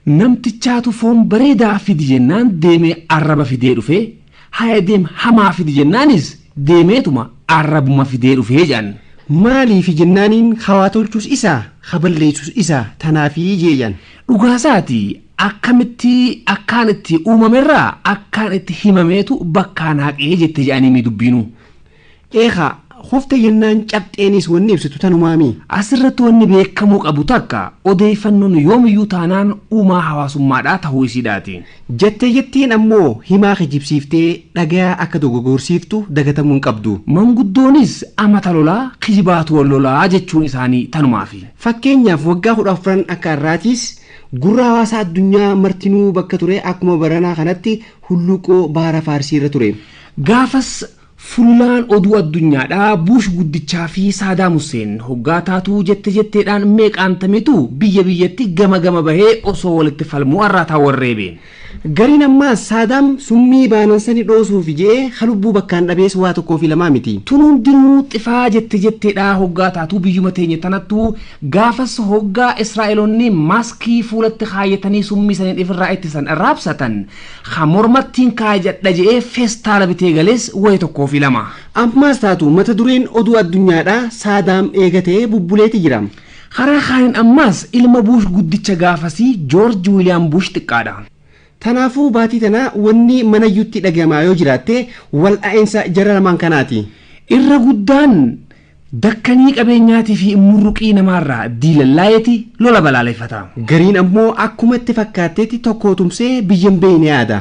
Namtichaatu foon bareedaa fidi jennaan deemee arraba fidee dhufee, haya deem hamaa fidi jennaanis deemeetuma arrabuma fidee dhufee jedhan. Maaliif jennaaniin hawaa tolchuus isaa haballeessuus isaa tanaafii jeeyyan. Dhugaasaati akkamitti akkaan itti uumamerraa akkaan itti himameetu bakkaan haqee jette jedhanii dubbiinu. Eegaa hufte jennaan cabxeenis wanni ibsitu tanumaami. Asirratti wanni beekamuu qabu takka odeeffannoon yoomiyyuu taanaan uumaa hawaasummaadhaa ta'uu isiidhaati. Jettee jettiin ammoo himaa kijibsiiftee dhagaa akka dogoggorsiiftu dagatamuu hin qabdu. Manguddoonis amata lolaa kijibaatu wal lolaa jechuun isaanii tanumaafi. Fakkeenyaaf waggaa 14 akka har'aatiis gurra hawaasa addunyaa martinuu bakka ture akkuma baranaa kanatti hulluuqoo baara faarsiirra ture. Gaafas Fullaan oduu addunyaadhaa Buush guddichaa fi Saadaam Hussein hoggaa taatuu jette jetteedhaan meeqaantametu biyya biyyatti gama gama bahee osoo walitti falmuu har'aataa warreebe. Gariin ammaas Saadaam summii baanan sani dhoosuuf je'ee halubbuu bakkaan dhabees waa tokkoo fi lamaa miti. Tun hundinuu xifaa jette jetteedhaa hoggaa taatuu biyyuma teenya tanattuu gaafas hoggaa Israa'eloonni maaskii fuulatti kaayyatanii summii saniin ifirraa ittisan raabsatan ha mormattiin kaayadha je'ee feestaala bitee galees wayi tokkoo fi lama. Ammaas taatu mata dureen oduu addunyaadhaa Saadaam eegatee bubbuleeti jira. Karaa kaaniin ammaas ilma Buush guddicha gaafasii Joorji Wiiliyaam Buush xiqqaadha. Tanaafuu baatii tanaa wanni manayyuutti dhagamaa yoo jiraatte wal'aa'insa jara lamaan kanaati. Irra guddaan dakkanii qabeenyaatii fi murruqii namaarraa diilallaayeti lola balaaleffata. Gariin ammoo akkuma itti fakkaatteetti tokko tumsee biyya hin beekne yaada.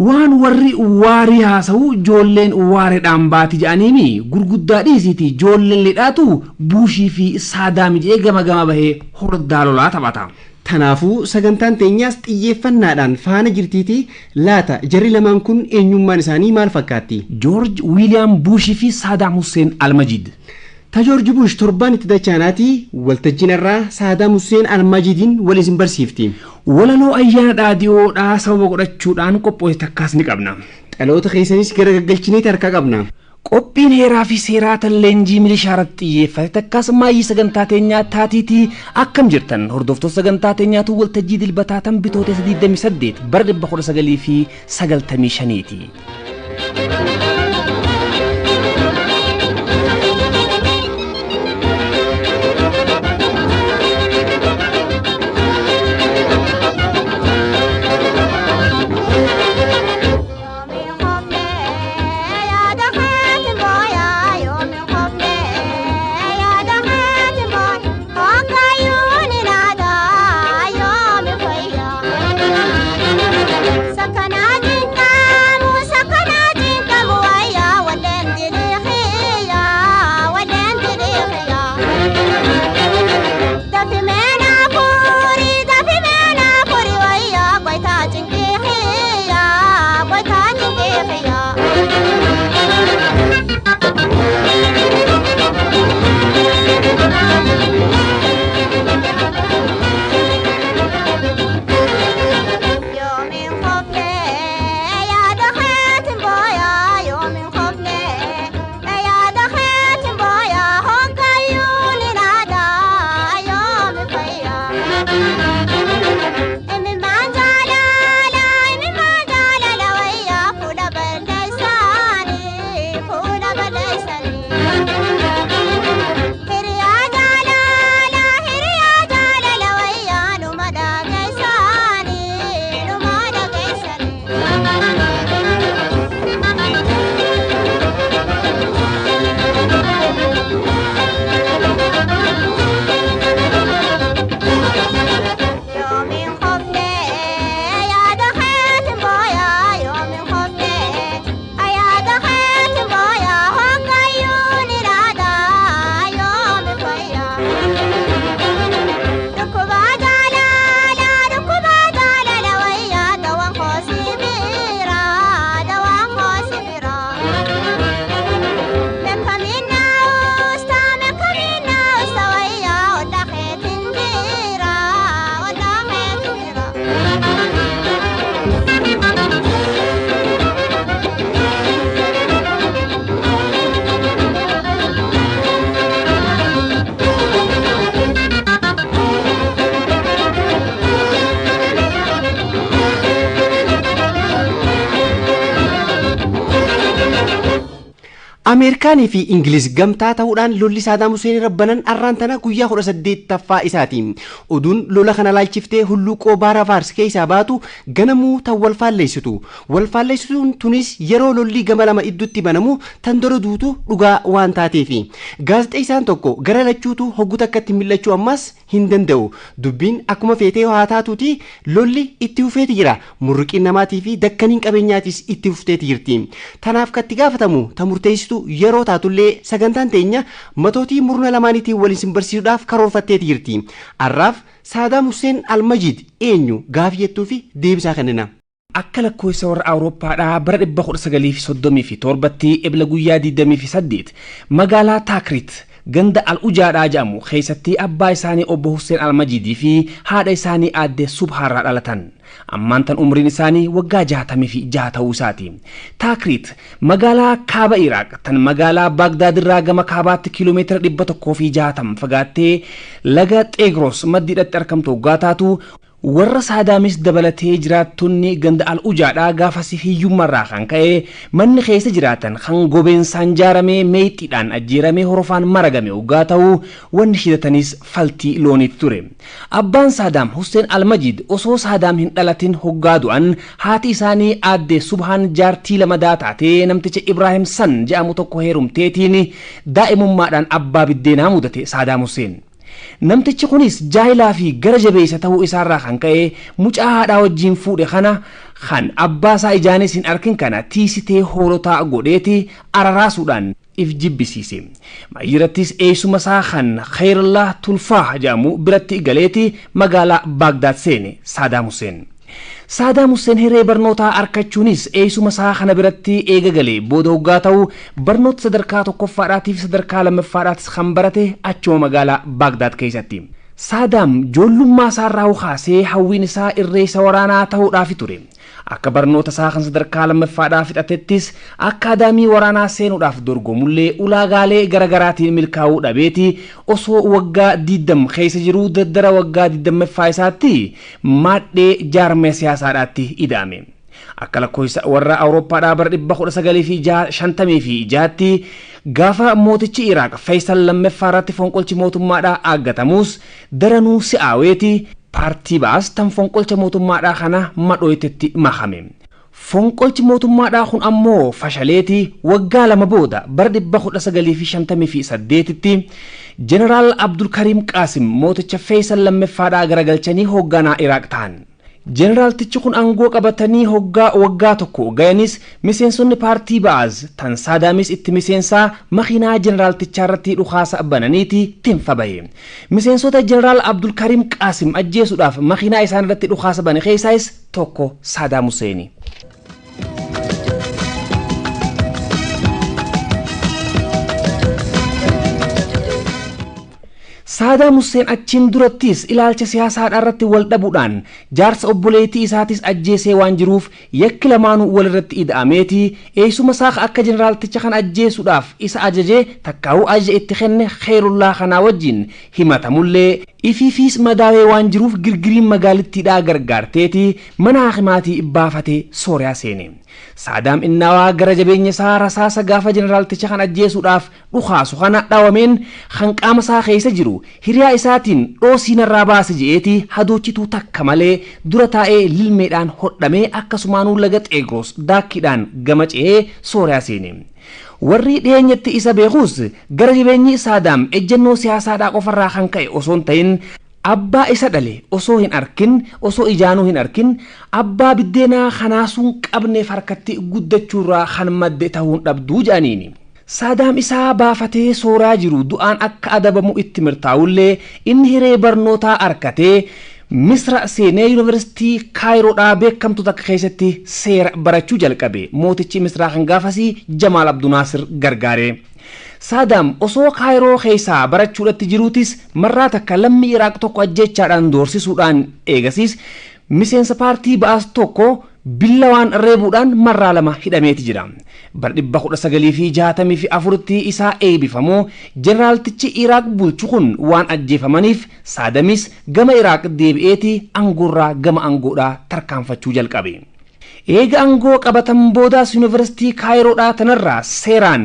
Waan warri waarii haasa'u ijoolleen waareedhaan baati jedhaniimi gurguddaa dhiisiiti ijoolleen lidhaatu Buushii fi Saadaam jedhee gama gama bahee hordaa lolaa taphata. Tanaafuu sagantaan teenyaas xiyyeeffannaadhaan faana jirtiiti laata jarri lamaan kun eenyummaan isaanii maal fakkaatti? Joorj Wiiliyaam Buushii fi Saadaam Hussein Almajiid. Ta Joorji Buush torbaan itti dachaanaati waltajjiin irraa Saadaam Hussein Almajiidiin wal isin barsiifti. Walaloo ayyaana dhaadiyoodhaa sababa godhachuudhaan qopho'e takkaas ni qabna. Dhaloota keessanis gara gaggalchineeti harkaa qabna. Qophiin heeraa fi seeraa tan leenjii milishaa irratti xiyyeeffate takkaas maayyii sagantaa teenyaa taatiitii akkam jirtan hordoftoota sagantaa teenyaatu waltajjii dilbataa tan bitootessa 28 bara 1995ti. Sakana jinna musa Ameerikaanii fi Ingiliz gamtaa ta'uudhaan lolli Saadaam Huseen irra banan arraan tana guyyaa 18ffaa isaati. Oduun lola kana laalchiftee hulluuqoo baara Faars keessaa baatu ganamuu tan wal faalleessitu. Wal faalleessituun tunis yeroo lolli gama lama idduutti banamu tan dora duutu dhugaa waan taateefi. Gaazexeessaan tokko gara lachuutu hoggu takkatti mil'achuu ammas hin danda'u. Dubbiin akkuma feetee haa taatuuti lolli itti fufeeti jira. Murriqiin namaatii fi dakkaniin qabeenyaatis itti fufteeti jirti. Tanaaf katti gaafatamu ta murteessitu yeroo taatullee sagantaan teenya matootii murna lamaaniitiin waliin sin barsiisuudhaaf karoorfatteeti jirti. Arraaf Saadaam Hussein Almajiid eenyu gaafii jettuu fi deebisaa kennina. Akka lakkoofsa warra Awurooppaadhaa bara 1937tti ebla guyyaa 28 magaalaa Taakrit ganda Al-Ujaadhaa jedhamu keessatti abbaa isaanii obbo Hussein Almajiidii fi haadha isaanii aadde Subhaarraa dhalatan. Ammaan tan umriin isaanii waggaa 66 ta'uu isaati. Taakrit magaalaa kaaba Iraaq tan magaalaa Baagdaad irraa gama kaabaatti kiiloomeetira 160 fagaattee laga Xeegros maddiidhatti argamtu waggaa taatu warra Saadaamis dabalatee jiraattonni ganda Al-Ujaadhaa gaafas hiyyummaarraa kan ka'e manni keessa jiraatan kan gobeensaan ijaaramee meexxiidhaan ajjeeramee horofaan maragame waggaa ta'u wanni shidatanis faltii looniitti ture. Abbaan Saadaam Hussein Almajiid osoo Saadaam hin dhalatin hoggaa du'an haati isaanii aadde Subhaan jaartii lamadaa taatee namticha Ibraahim San jedhamu tokko heerumteetiin daa'imummaadhaan abbaa biddeenaa mudate Saadaam Hussein. Namtichi kunis jaayilaa fi gara jabeessa ta'uu isaarraa kan ka'e mucaa haadhaa wajjin fuudhe kana kan abbaa isaa ijaanis hin arkin kana tiisitee hoolotaa godheeti araraasuudhaan if jibbisiise. Maayyirattis eessuma isaa kan Khayrallaa Tulfaa jedhamu biratti galeeti magaalaa Baagdaad seene Saadaam Hussein. Saadaam Hussein hiree barnootaa argachuunis eessuma isaa kana biratti eega galee booda hoggaa ta'u barnoota sadarkaa tokkoffaadhaatiif sadarkaa lammaffaadhaatis kan barate achuma magaalaa Baagdaad keessatti. Saadaam ijoollummaa isaarraa kaasee hawwiin isaa irreessa waraanaa ta'uudhaafi ture. Akka barnoota isaa kan sadarkaa lammaffaadhaa fixatettis akkaadaamii waraanaa seenuudhaaf dorgomullee ulaagaalee garaagaraatiin milkaa'uu dhabeeti osoo waggaa 20 keessa jiruu daddara waggaa 20ffaa isaatti maadhee jaarmee siyaasaadhaatti ida'ame. Akka lakkoofsa warra Awurooppaadhaa bara 1956tti gaafa mootichi Iraaq Faysal lammaffaa irratti fonqolchi mootummaadhaa aaggatamus daranuu si'aaweeti paartii Baas tan fonqolcha mootummaadhaa kana madhooytetti makame. Fonqolchi mootummaadhaa kun ammoo fashaleeti waggaa lama booda bara 1958tti Jeneraal Abdulkariim Qaasim mooticha Faysal lammaffaadhaa garagalchanii hoogganaa Iraaq ta'an. Jeneraaltichi kun aangoo qabatanii hoggaa waggaa tokko gayanis miseensonni paartii Ba'aaz tan Saadaamis itti miseensaa makiinaa jeneraaltichaa irratti dhukaasa bananiiti tinfa bahe. Miseensota Jeneraal Abdulkariim Qaasim ajjeesuudhaaf makiinaa isaan irratti dhukaasa bane keessaayis tokko Saadaam Huseeni. Saadaam Hussein achiin durattis ilaalcha siyaasaadhaa irratti wal dhabuudhaan jaarsa obboleettii isaatis ajjeesee waan jiruuf yakki lamaanuu walirratti ida'ameeti eessuma isaa akka jeneraalticha kan ajjeesuudhaaf isa ajajee takkaa'uu ajaja itti kenne Kheyrullaa kanaa wajjin himatamullee ifiifiis madaawee waan jiruuf girgiriin magaalittiidhaa gargaarteeti mana haakimaatii baafatee Sooriyaa seene. Saadaam innaawaa gara jabeenya isaa rasaasa gaafa jeneraalticha kan ajjeesuudhaaf dhukaasu kana dhawameen kan qaama isaa keessa jiru hiriyaa isaatiin dhoosii narraa baase je'eeti hadoochituu takka malee dura taa'ee lilmeedhaan hodhamee akkasumaanuu laga Xeegros daakkiidhaan gama ce'ee Sooriyaa seene. Warri dhiyeenyatti isa beekus gara jabeenyi Saadaam ejjennoo siyaasaadhaa qofarraa kan ka'e osoo hin ta'in abbaa isa dhale osoo hin arkin osoo ijaanuu hin arkin abbaa biddeenaa kanaasuun qabneef harkatti guddachuurraa kan madde ta'uun dhabduu jedhaniini. Saadaam isaa baafatee sooraa jiru du'aan akka adabamu itti mirtaa'ullee inni hiree barnootaa arkatee Misra seenee yuunivarsiitii Kaayiroodhaa beekamtu takka keessatti seera barachuu jalqabe. Mootichi Misraa kan gaafasii Jamaal Abdunaasir gargaare. Saadaam osoo Kaayiroo keessaa barachuudhatti jiruutis marraa takka lammii Iraaq tokko ajjeechaadhaan doorsisuudhaan eegasiis miseensa paartii Ba'aas tokko billawaan reebuudhaan marraa lama hidhameeti jira. Bara 1964tti isaa eebifamoo jeneraaltichi Iraaq bulchu kun waan ajjeefamaniif Saadamis gama Iraaq deebi'eeti aangoorraa gama aangoodhaa tarkaanfachuu jalqabe. Eega aangoo qabatan boodaas yuunivarsiitii Kaayiroodhaa tanarraa seeraan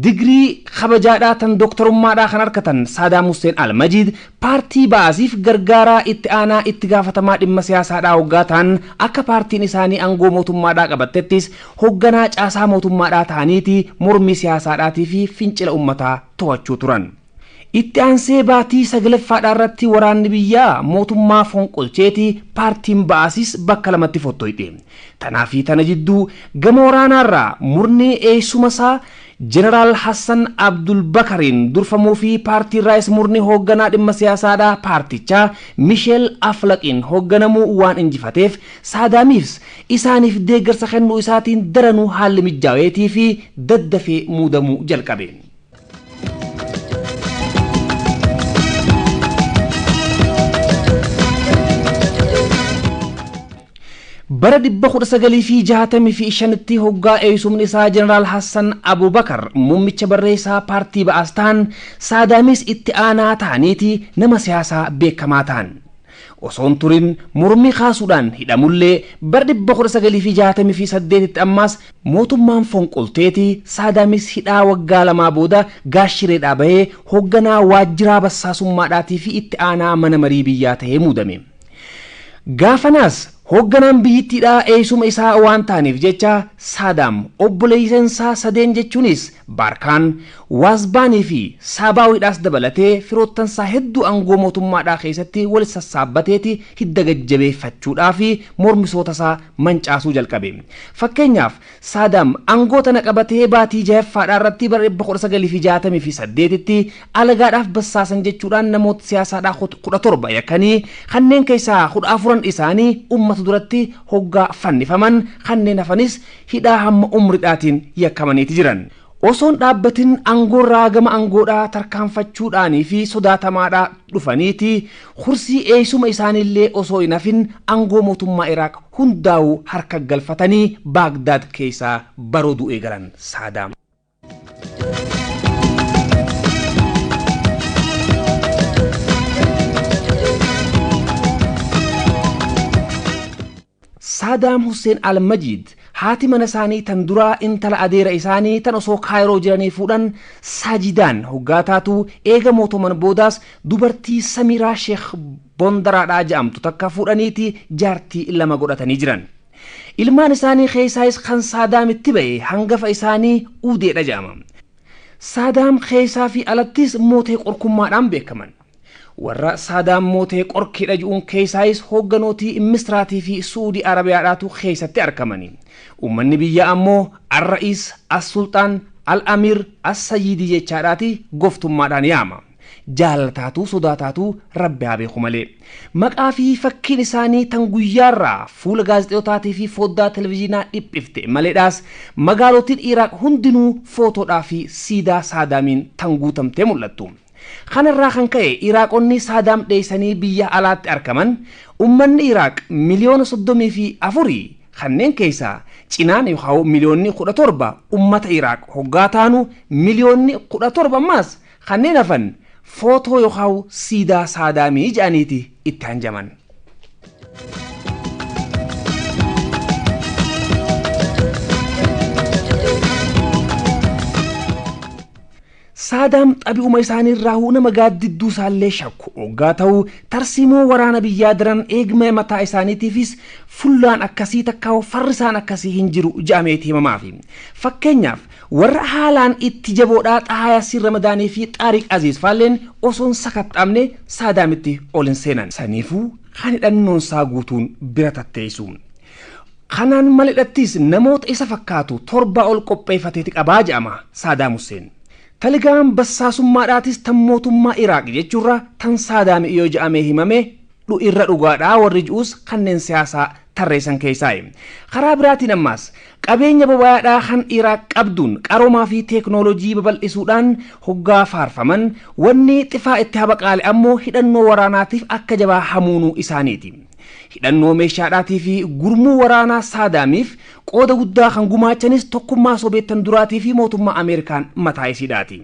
digirii kabajaadhaa tan dooktarummaadhaa kan argatan Saadaam Hussein Almajiid paartii Ba'aasiif gargaaraa itti aanaa itti gaafatamaa dhimma siyaasaadhaa hoggaa ta'an akka paartiin isaanii aangoo mootummaadhaa qabattettis hoogganaa caasaa mootummaadhaa ta'aniiti mormii siyaasaadhaatii fi fincila uummataa to'achuu turan. Itti aansee baatii sagalaffaadhaa irratti waraanni biyyaa mootummaa fonqolcheeti paartiin Ba'aasis bakka lamatti fottoyte. Tanaa fi tana jidduu gama waraanaarraa murni eessuma isaa Jeneraal Hassan Abdul Bakariin durfamuu fi paartiin raayis murni hoogganaa dhimma siyaasaadhaa paartichaa Misheel Aflaqiin hoogganamuu waan injifateef Saadaamiifs isaaniif deeggarsa kennuu isaatiin daranuu haalli mijaaweetii fi daddafee muudamuu jalqabe. Bara 1965tti hoggaa eeysumni isaa Jeneraal Hassan Abubakar muummicha barreessaa paartii Ba'aas ta'an Saadaamis itti aanaa ta'aniiti nama siyaasaa beekamaa ta'an. Osoon turin mormii kaasuudhaan hidhamullee bara 1968tti ammaas mootummaan fonqolteeti Saadaamis hidhaa waggaa lamaa booda gaashireedhaa bahee hoogganaa waajjiraa bassaasummaadhaatii fi itti aanaa mana marii biyyaa ta'ee muudame. Gaafanaas hoogganaan biyyittiidhaa eeysuma isaa waan ta'aniif jecha Saadaam obboleeyyansaa sadeen jechuunis Baarkaan, Waasbaanii fi Saabaawiidhaas dabalatee firoottansaa hedduu aangoo mootummaadhaa keessatti wal sassaabbateeti hidda gajjabeeffachuudhaa fi mormisoota isaa mancaasuu jalqabe. Fakkeenyaaf Saadaam aangoo tana qabatee baatii jahaffaadhaa irratti bara 1968tti alagaadhaaf bassaasan jechuudhaan namoota siyaasaadhaa 17 yakkanii kanneen keessaa 14 isaanii uummata duratti hoggaa fannifaman kanneen hafanis hidhaa hamma umriidhaatiin yakkamaniiti jiran. Osoon dhaabbatin aangoorraa gama aangoodhaa tarkaanfachuudhaanii fi sodaatamaadhaa dhufaniiti hursii eeysuma isaaniillee osoo hin hafin aangoo mootummaa Iraaq hundaa'uu harka galfatanii Baagdaad keessaa baroo du'ee galan Saadaam. Saadaam Hussein Almajiid haati mana isaanii tan duraa intala adeera isaanii tan osoo Kaayiroo jiranii fuudhan Saajidaan hoggaa taatu eega mootummaan boodaas dubartii Samiraa Sheekh Bondaraadhaa jedhamtu takka fuudhaniiti jaartii lama godhatanii jiran. Ilmaan isaanii keessaayis kan Saadaamitti ba'e hangafa isaanii Udeedha jedhama. Saadaam keessaa fi alattis mootee qorkummaadhaan beekaman. Warra Saadaam mootee qorkeedha ji'uun keessaayis hoogganootii Misraatii fi Suudii Arabiyaadhaatu keessatti argamani. Uummanni biyyaa ammoo Ar-Ra'iis, As-Sultaan, Al-Amiir, As-Sayyidii jechaadhaati goftummaadhaan yaama. Jaalataatuu sodaataatuu rabbi haa beeku malee. Maqaa fi fakkiin isaanii tan guyyaarraa fuula gaazexeetaatii fi foddaa televizyiinaa dhiphifte maleedhaas magaalotiin Iraaq hundinuu footoodhaa fi siidaa Saadaamiin tan guutamtee mul'attu. Kanarraa kan ka'e Iraaqonni Saadaam dheessanii biyya alaatti argaman uummanni Iraaq miliyoona 34 kanneen keessaa cinaan yookaan miliyoonni 17 uummata Iraaq hoggaa taanu miliyoonni 17 ammaas kanneen hafan footoo yookaan siidaa Saadaamii jedhaniiti itti hanjaman. Saadaam xabi'uma isaaniirraa nama gaaddidduu isaallee shakku hoggaa ta'u tarsiimoo waraana biyyaa daran eegmee mataa isaaniitiifis fullaan akkasii takka farrisaan akkasii hin jiru jedhameeti himamaafi. Fakkeenyaaf warra haalaan itti jaboodhaa Xahaa Yaasiin Ramadaanii fi Xaariq Aziz faalleen osoon sakatta'amne Saadaamitti ol hin seenan. Saniifuu kan hidhannoon isaa guutuun bira tatteessu. Kanaan maledhattis namoota isa fakkaatu torba ol qopheeffateeti qabaa jedhama Saadaam Hussein. Taligaan bassaasummaadhaatis tan mootummaa Iraaq jechuurra tan Saadaami yoo jedhamee himame irra dhugaadhaa warri ji'uus kanneen siyaasaa tarreessan keessaayi. Karaa biraatiin ammaas qabeenya boba'aadhaa kan Iraaq qabduun qaroomaa fi teeknooloojii babal'isuudhaan hoggaa faarfaman wanni xifaa itti habaqaale ammoo hidhannoo waraanaatiif akka jabaa hamuunuu isaaniiti. Hidhannoo meeshaadhaatii fi gurmuu waraanaa Saadaamiif qooda guddaa kan gumaachanis tokkummaa Sobeettan duraatii fi mootummaa Ameerikaan mataa isiidhaati.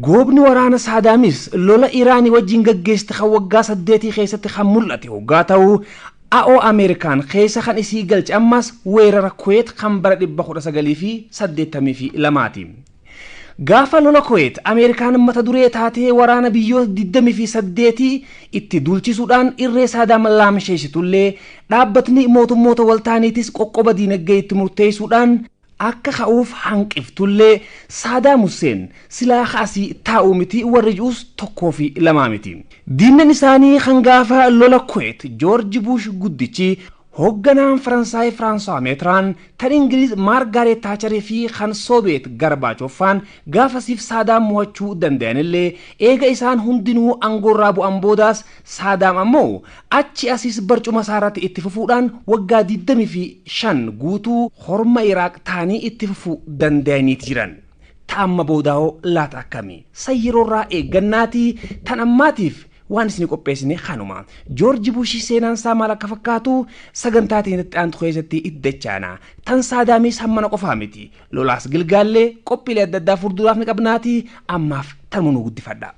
Goobni waraana Saadaamis lola Iraanii wajjin gaggeessite kan waggaa 8 keessatti kan mul'ate hoggaa ta'u A'oo Ameerikaan keessa kan isii galche ammas weerara Kuweet kan bara 1982ti. Gaafa lola Kuweet Ameerikaan mata duree taatee waraana biyyoota 28 itti duulchisuudhaan irree Saadaam laamsheessitullee, dhaabbatni mootummoota waltaaniitis qoqqoba diinagdee itti murteessuudhaan akka ka'uuf hanqiftullee, Saadaam Hussein silaa kaasii taa'uu miti warri ji'us tokkoo fi lamaa miti. Diinnan isaanii kan gaafa lola Kuweet Joorji Bush guddichi, hoogganaan Faransaay Firaansuwaa Meetiraan, tan Ingiliz Maargaaret Taacharii fi kan Soobeet Garbaachoffaan gaafasiif Saadaam mo'achuu danda'anillee, eega isaan hundinuu aangoorraa bu'an boodaas Saadaam ammoo achi asiis barcuma isaarratti itti fufuudhaan waggaa 25 guutuu horma Iraaq ta'anii itti fufuu danda'aniiti jiran. Ta'amma boodaa'oo laata akkamii? Sayyiroorraa eeggannaatii tan ammaatiif waan isin qopheessine kanuma. Joorji Bushii seenaan isaa maal akka fakkaatu sagantaa teenyatti aantu keessatti itti dachaana. Tan Saadaamis hammana qofaa miti. Lolaas gilgaallee qophiilee adda addaa fuulduraaf ni qabnaati, ammaaf tanuma nu guddifadha.